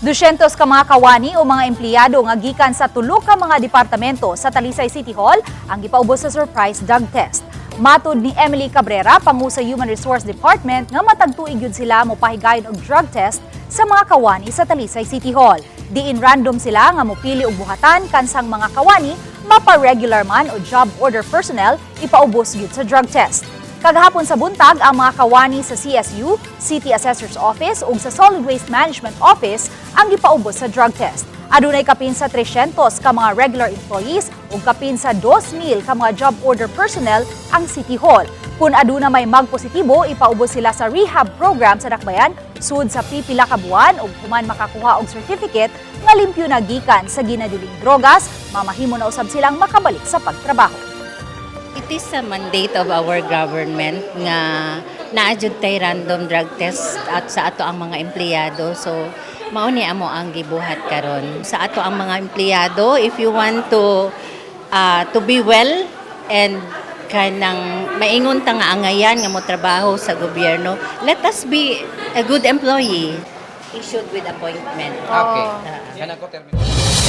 200 ka mga kawani o mga empleyado nga gikan sa tulo ka mga departamento sa Talisay City Hall ang gipaubos sa surprise drug test. Matud ni Emily Cabrera, pangu sa Human Resource Department, nga matag tuig yun sila mopahigayon og drug test sa mga kawani sa Talisay City Hall. Diin random sila nga mopili og buhatan kansang mga kawani, mapa-regular man o job order personnel, ipaubos gyud sa drug test. Kagahapon sa buntag, ang mga kawani sa CSU, City Assessor's Office ug sa Solid Waste Management Office ang gipaubos sa drug test. Adunay kapin sa 300 ka mga regular employees ug kapin sa 2,000 ka mga job order personnel ang City Hall. Kung aduna may magpositibo, ipaubos sila sa rehab program sa Dakbayan sud sa pipila ka buwan, ug human makakuha og certificate nga limpyo na gikan sa ginadiling drogas, mamahimo na usab silang makabalik sa pagtrabaho. It is a mandate of our government nga naa jud tay random drug test at sa ato ang mga empleyado. So mao ni amo ang gibuhat karon. Sa ato ang mga empleyado, if you want to be well and kanang maingon ta nga angayan nga mo trabaho sa gobyerno, let us be a good employee. Issued with appointment. Okay. Kanang ko terminal.